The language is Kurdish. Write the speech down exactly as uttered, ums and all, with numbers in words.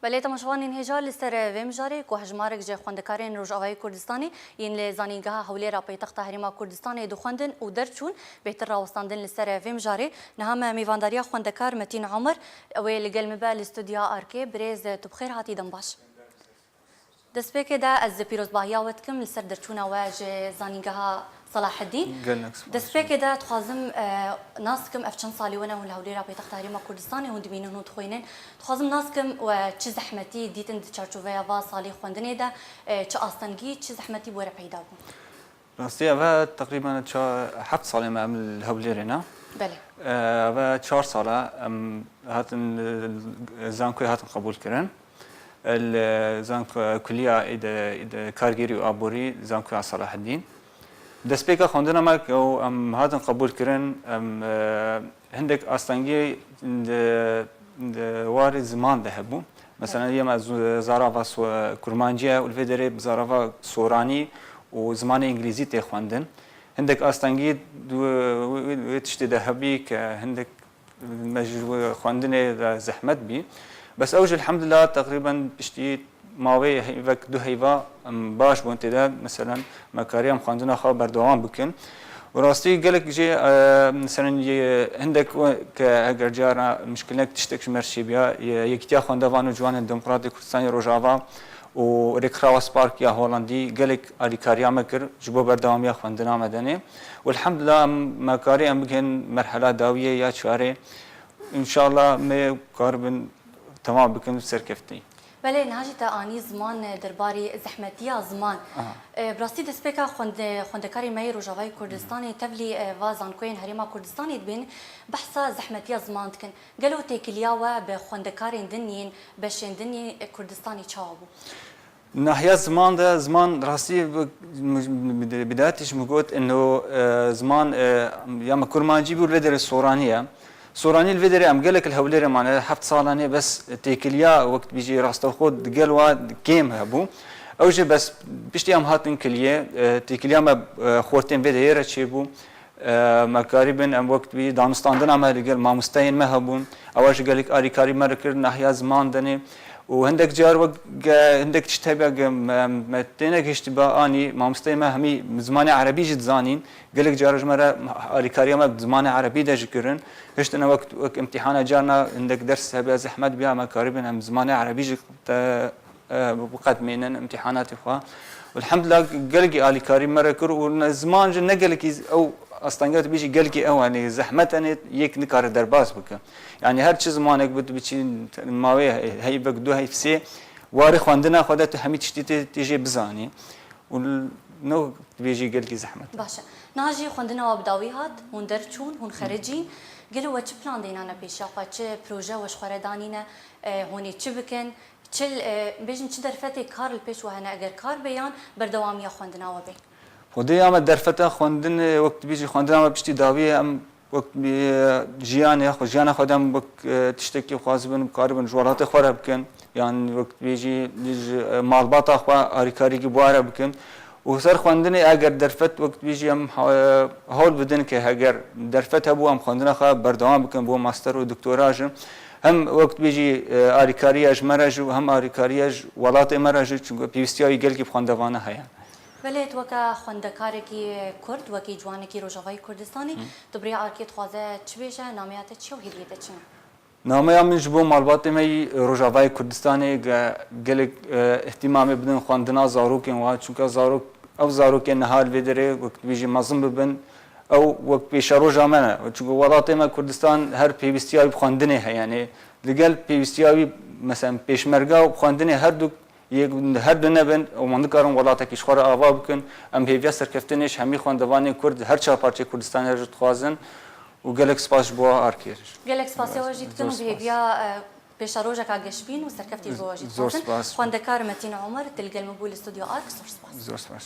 Belê, temaşevanên hêja, li ser vê mijarê ku hejmarek ji xwendekarên Rojavayê Kurdistanê yên li Zanîngeha Hewlêra paytexta Herêma Kurdistanê dixwendin û derçûn, bêtir rawestandin li ser vê mijarê. Niha me mêvandariya xwendekar Metîn Omer, ew ê li gel me be li stûdyoya Arkê. Birêz, tu bi xêr hatî, dem baş. Destpêkê de ez pîrozbahiya we dikim li ser derçûna we ji Zanîngeha Salaheddîn. Gelek spas. Destpêkê de dixwazim, e, nas bikim, ev çend salê we ne hûn li Hewlêra paytexta Herêma Kurdistanê hûn dimînin, hûn dixwînin. Dixwazim nas bikim we çi zehmetî dîtin di çarçoveya va salê xwendinê de, e, çi astengî, çi zehmetî bi we re peyda bû? Rastî, ev e teqrîben ça-, heft salê me em li Hewlêrê ne. Belê. Ev e çar sal e em hatin, e, zankoyê hatin qebûl kirin. Li zanko-, kuliya êde, êde kargêrî û aborî zankoya Salaheddîn. Destpêka xwendina me ku em hatin qebûl kirin, em, e, hindek astengiyê di, di warê ziman de hebû. Mesela, yê me z-, zarava so-, kurmancî ye û li vê derê bi zarava soranî û zimanê îngilîzî tê xwendin. Hindek astengî di wê, wê, wê tiştê de hebî ke hindek me ji wê xwendinê de zehmet bî. Bes ew jî elhamdulillah teqrîben piştî mawê heyvek du heyva, em, baş bûn tê de. Meselen, me kariye em xwendina xwe berdewam bikin. Û rastî gelek jî, e, meselen, yê hindek we-, ke eger cara mişkilek tiştek ji me re çêbiya, yê Yekîtiya Xwendevan û Ciwanên Demokratê Kurdistanê Rojava û Rêkxirawa Spark ya Holandî gelek alîkariya me kir ji bo berdewamiya xwendina me denê. Û elhamdulillah em, me karî em bigihên merhela dawiyê ya çarê. Înşallah me karibin temam bikin û serkeftî. Belê, niha jî te anî ziman, e, derbarî zehmetiya ziman. Aha. E, bi rastî destpêka xwende-, xwendekarê me yê Rojavayê Kurdistanê tevlî, e, va zankoyên Herêma Kurdistanê dibên behsa zehmetiya ziman dikin. Gelo têkiliya we bi xwendekarên din yên beşên din yên Kurdistanê çawa bû? Nahiya ziman de, ziman rastî bi, bi, bi, bidayetî ji min got, ino, e, ziman, e, ya me kurmancî bû, lê derê soranî ye. Soranî li vê derê em gelek li Hewlêrê mane, heft salan e, bes têkiliya wek dibêjî rastewxo di gel wa kêm hebû. Ew jî bes piştî em hatin kiliyê, e, têkiliya me, e, xortên vê derê re çêbû. E, me karîbin em wek dibêjî danûstandina me li gel mamosteyên me hebûn. Ewa jî gelek alîkarî me re kir nahiya ziman denê. Û hindek car wek ge-, hindek tişt hebe ge me, me têne gihiştiba anî mamosteyê me hemî zimanê erebî jî dizanîn. Gelek cara ji me re alîkariya me bi zimanê erebî de jî kirin. Hiştine wek, wek imtîhana carna hindek ders hebe zehmet biya me karibin em zimanê erebî jî te, e, biqedmînin imtîhanatê xwe. Elhamdulillah gelekî alîkarî me re kir û ne, ziman jî ne gelekî ew astengiya tu bêjî gelekî ew anî zehmet anî yek nikare derbas bike. Yani her çi zimanek bi tu biçî mawê heyvek du heyv sê warê xwendina xwe de tu hemî tiştî tê, tê jê bizanî. Û l-, no dibêjî gelkî zehmet e. Baş e. Niha jî xwendina we bi dawî hat, hûn derçûn, hûn xerecîn. Gelo we çi plan dênane pêşiya xwe, çi proje we ji xwe re danîne, e, hûn ê çi bikin, çi, e, bêjin çi derfetê kar li pêş we hene, eger kar be yan berdewamiya xwendina we bê? Xwedê ya me derfeta xwendin, e, wek dibêjî xwendina me piştî dawî ye, em wek, e, jiyanê xwe, jiyana xwe de em wek, e, tiştekî xwazibin, bikaribin ji welatê xwe re bikin, yan wek dibêjî ji, e, malbata xwe alîkarîkî bi wan re bikin. Û ser xwendinê eger derfet wek dibêjî em ha-, e, hewl bidin ke heger derfet hebû em xwendina xwe berdewam bikin bo master û doktora jî. Hem wek dibêjî, e, alîkariya ji me re jî û hem alîkariya ji welatê me re jî, çunku pêwîstiya wî gelkî bi xwendevana heye. Belê, tu weke xwendekarekî Kurd, wekî ciwanekî Rojavayê Kurdistanê, Hı. tu bi rêya Arkê dixwaze çi bêje, nameya te çi ye û hêviyê te çi ne? Nameya min ji bo malbatê me yî Rojavayê Kurdistanê ge-, gelek, e, îhtîmamê bidin xwendina zarokên wa, çunka zarok, ew zarokên niha li vê derê wek dibêjî mezin bibin, ew wek pêşeroja me ne. Çunku welatê me Kurdistan her pêwîstiya wî bi xwendinê heye. Yanî li gel pêwîstiya wî, mesela pêşmerga û xwendinê her du Yek, her du nebin, û hûn dikarin welatekî ji xwe re ava bikin. Em hêviya serkeftinê ji hemî xwendevanên Kurd, her çar parçeyê Kurdistanê re jî dixwazin û gelek spas ji bo Arkê re jî. Gelek spasiya we jî dikin û Zor bi spas. hêviya, e, pêşerojeka geşbîn û serkeftî ji bo we jî Zor dixwazin. spas. Xwendekar Metîn Omer, tu li gel min bû li Stûdyo Ark, zor spas. Zor spas.